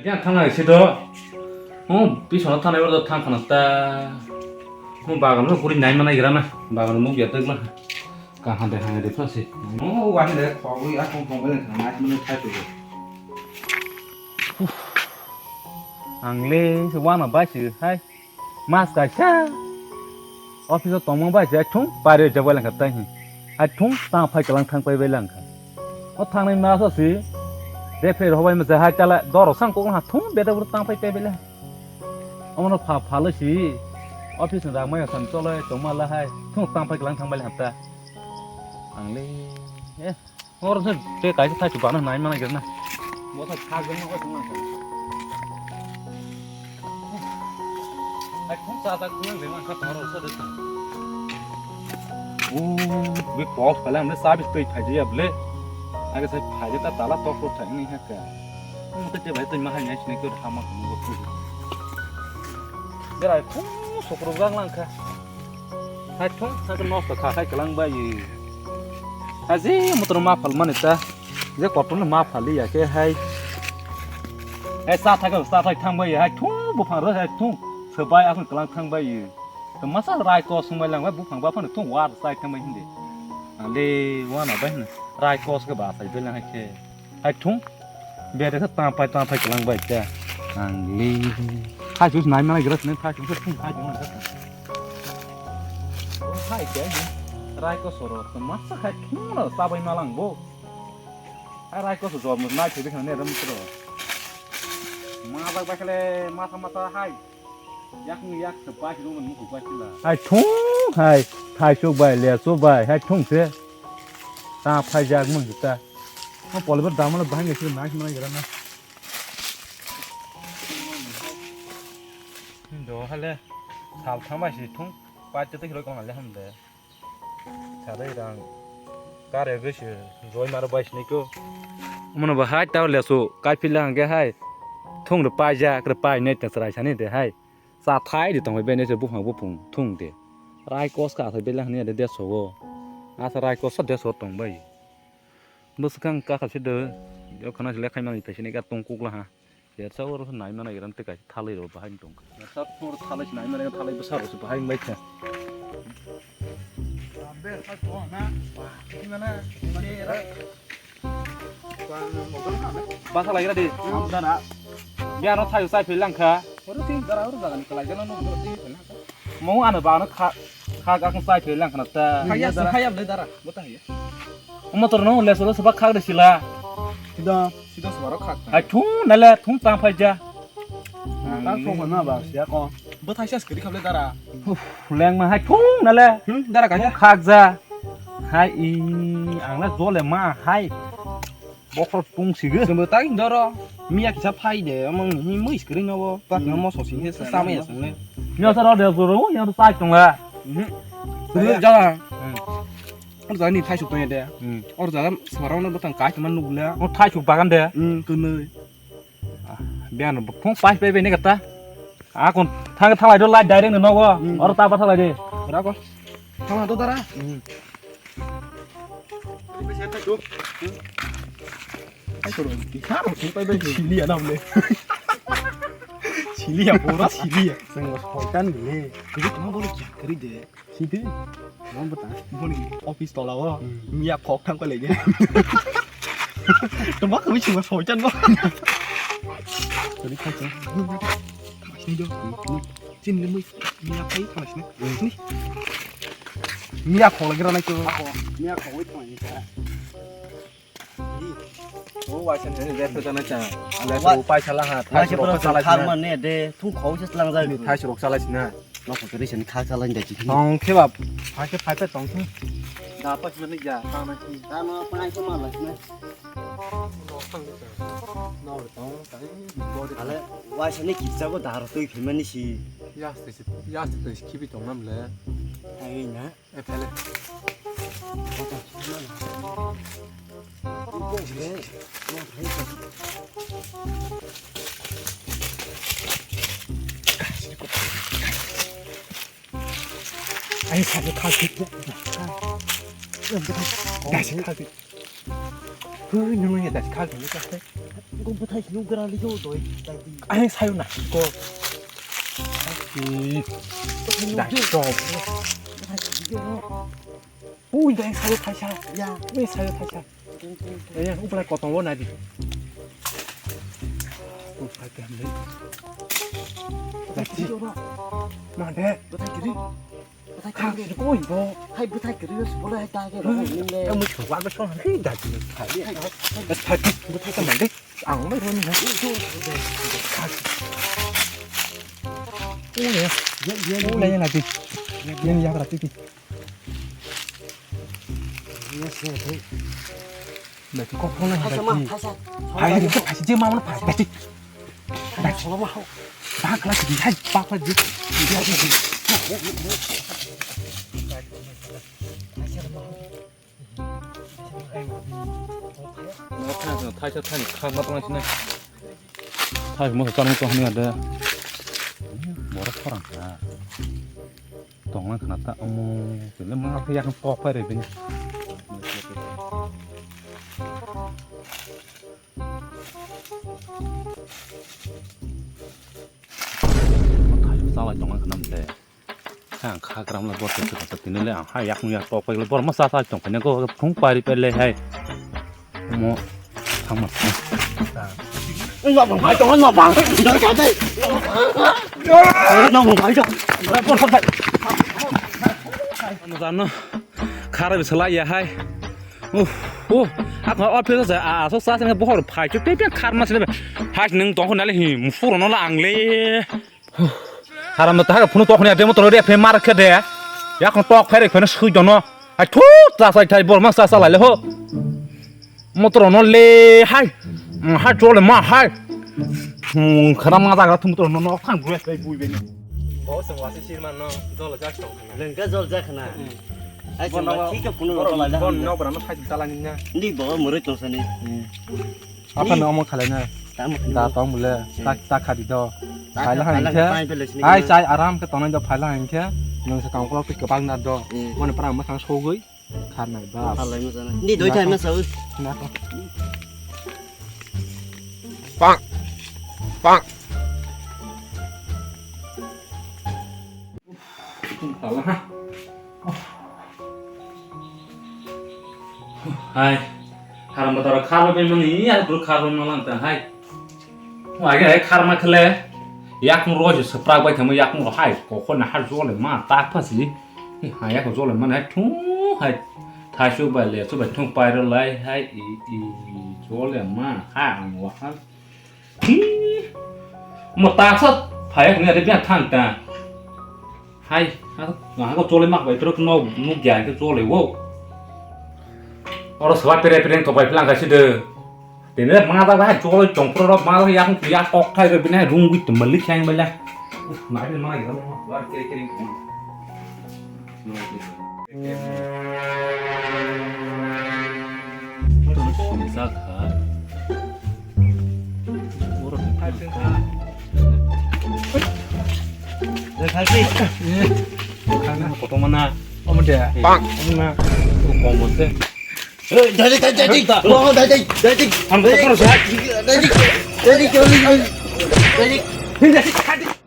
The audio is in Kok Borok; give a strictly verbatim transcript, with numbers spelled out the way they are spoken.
Ya thang nai se do. Oh, pisona thang nai oro thang khana ta. Oh, bagan ro kuri nai manai gira na. Bagan nuk ya tagla. Ka hande hande de phasi. Oh, wa hande khogwi a khong khong bele thang nai manai thai tu. Ang le se wana bai se hai. Mas kaisa office o tongma bai se thung pari je bai langkha tai hi. Hai thung ta phai kalang thang pai bai langkha. O thangnai ma sa si. Referee hobai ma se hai chala dorok sang kok ha thung beda bur ta phai tai bai lang. Omono pha phalo si. Office ni rang mai sam choloi tongma la hai. Thung ta phai kalang thang bai langkha ta. Ang le. Eh. Hor se te kaisa thaichuk bana nai mana gerna. Bo thai khak jang ko thung. Hai khum sa ta khum le man kha taro sa de. O, bi pok phala amle sa bi tei phai ya ble. Aga sai phai ta tala tok tok thai ni ha ka. Mo te te bai tei ma hai nai sinai ko ha ma ko. Berai khum sokro gang lang kha. Hai thung, hai khe nosto kha, hai kwlang bai. Hai je motor ma phal mani ta, je kotor ma phal ya khe hai. Hai sa thai, sa thai thang bai, hai thung buphang ro, hai thung. Sabai aswk kwlang thang bai. To masa rai ko sung bai lang bai buphang ba phano thung war sai thang bai hindi. Ale wana bai hna. Rai ko se ba sai bai lang hai khe. Hai thung. Bere khe tang pai, tang pai kwlang bai khe. Ang le. Hai sus nai mana gira sini, hai sus thung, hai thung. Hai khe. Rai ko soro, to masa khai thung no sabai malang bo. Hai rai ko so jor mo nai thedi khana ne ram tro. Ma bak bak le, masa masa hai. Yak ni yak se bai ro mo ko bai la. Hai thung, hai. Thai chuk bai, le chuk bai, hai thung se. Ta phai jak mung ta. Ma polibor damano bahai ngai sini nai nai gara na. Do hale sal thang bai si thung. Pai te te khilo kong le ham de. Sadai rang. Kare ge si roi mar bai sini ko. Mono bahai ta le su kai phila hang ge hai. Thung de pai jak re pai ne ta chrai sani de hai. Sa thai de tong bai ne se buphang buphung thung de. Rai kos ka thai bela hni de de so. Asa rai kos de so tong bai. Bwswkang kakha se de, o khana se lekhai mani phaisini ka tong kukla ha. Yersa oro nai mana iran te kaisa thalai ro bahai tong. Yersa oro thalai se nai mana thalai bwsa ro se bahai bai kha. Basa lai gra di. Dara. Biano thayo sai phai langkha. Oro tin dara oro jaga ni kalai jana no oro tin phai langkha. Mo ano ba ano kha, kha ga kung sai phai langkha na ta. Khaya sa khaya le dara. Bota haya. Motor no le solo saba khak de sila. Sida, sida saba ro khak. Hai thung na le thung tang phai ja. Ta thung na ba sia ko. Bo thaisa skri khable dara. Leng ma hai thung na le. Hmm, dara ka ja. Khak ja. Hai i ang le jole ma hai. Bokhor tung sigi. Jumbo ta doro. Miya kisa phai de, amang ni mui skri no bo. Ta no mo so sing he sa ma ya sung le. Miya sa ro de joro, ya sa tung la. Mhm. Sung jala. Hmm. Or jaga ni thaisuk tong de. Hmm. Or jaga swarang no botang kai tongma nugla. O thaisuk bagan de. Hmm, kunui. Ah, biano phung pai pai bai ne kata. Akon thang thalai do lai direct no nogo. Hmm. Or ta ba thalai de. Ra ko. Thang do dara. Hmm. Ai soro, di karo, di pai bai. Sili ya nam le. Sili ya, pura sili ya. Seng soitan le. Kudu tuma bolo kya kari de. Sidi. Mo bata. Boni office tola o. Hmm. Miya khok thang ko lege. Tuma kami cuma soitan bo. Tadi kacang. Sini jo. Sini le mui. Miya phai thang sini. Sini. Miya khok lagi rana ko. Miya khok wai thang ni ka. O waisa ni jet to jana cha. Ale to pai sala ha. Waisa pro sa kha ma ne de. Thung khok se lang ja. Ni thai surok sala sina. Nok ko ri sen kha sala de chi. Tong khe bab. Ha khe phai pe tong khe. Da pa sima ni ja. Ta na ki. Ta ma pa ai ko ma la sina. Ale waisa ni kisa bo dar tui phimani si. Yas te si, yas te si khibi tong nam le. Ai na. E pele. Ai sa ni kha ki. Dai si kha ki. Ui, nung ya das khal ni ka. Ko bwthai sinu gra li jo doi, dai di. Ai, sayo na, ko. Bwthai nung Dai jo. Chop. Bwthai sinu jo. Ui, dai sayo thaisa. Ya. Ui, sayo thaisa. Tung, tung, tung. Eh, ya, upla kotong wo na di. Upla kotong wo. Bwthai sinu jo ba. Ma de. Bwthai kiri. Bwthai kwrwi. Kha, koi bo. Hai bwthai kwrwi se bole hai ta ke rw nung le. Ang mui thok wa song hai da ji khai. Hai, hai. Bwthai ta mang de. Ang mai rw ni hai. Kha. O le. Ye, ye, ye. O le na di. Ye, ye, ya ra ti ki. Yes, yes, hey. Bati kok phone hai Phaisa ma, bati. Phaisa. Hai, hai, phaisa je ma, ma, phaisa bati. Phaisa, solo ma, ho. Ba kala di hai, ba kala di. Phaisa ma, ho. Thaisa, thaisa, thaisa, kha ma tong sini. Thaisa ma tong sini ada. Borok khorang kha. Tongna khna ta omo, tele ma khe yak tok pai re bini. Thaisa chalai tongna khna mte. Kha ang kha gram la bor te kha ta tini le ang ha yak yak tok pai le bor ma sa sa tong kha ne ko phung pai ri pai le hai. Omo thangma thang. Nokbong bai tongo, nokbong. Nokbong bai tongo. Ano jano, khara bisa la ya hai. Uh, uh, ako office sa, a, so sa sa bohor phai chu te khar ma sile. Hai nung tong ko nale hi, musuro no la ang le. Haram da ta phunu tok ni ade motor re phe mar khe de. Ya kon tok phere khone sui dono. Ai thu ta sai thai bor ma sa sa lai le ho. Motor no le hai. Mm, hai chole ma hai. Mm, khara ma da ga thum motor no no khang bui sai bui be ni. Bo se wa se sir man no jol ja chong khana. Lengka jol ja khana. Ai se ma thik ka phunu ro la da. Bon no bra no thai ta la ni na. Ni bo muroi tong sani. Apa no omo khalai na? Tamo kini. Da tong bole, hmm, tak, tak khadi do. Tak phaila khadi hang do, khe. Pai pele sini. Ai, kena. Chai aram khe tonai do phaila hang khe. Nung se kangkol ke kebang na do. Hmm. Mone pra ma sang sogoi. Kharnai ba. Khalai mo jana. Ni doi thai ma sau. Na ko. Pak. Pak. Hai, haram batara kharba bai mani, ya bro kharba malang ta hai. Wa ga hai kharma khale, yakung roi se saprak bai thamo yakung ro hai, ko ko na har jole ma ta phasi. Hai yakung jole ma hai thu hai. Thai su bai le su bai thung pai ro lai hai i i jole ma hai ang wa hai. Hi. Mo ta sa phai ni ade bia thang ta. Hai, ha, ha ko chole mak bai tro no nu gya ke chole wo. Oro swa pere pere to bai plang ka si de. Tene ma da ba chole chong pro ro ma ya ya kok thai ro bina rung bit malik yang bala. Na ni ma ya ma wa kere kere. Sumsa kha. Borok ni kha. Koto mana? Omo de. Bang. Omo na. Komo se. Hey, dai, dai, dai, dai. Oh, dai, dai, dai, dai. Ang kotor sa. Dai, dai, dai, dai, dai, dai. Dai, dai, dai.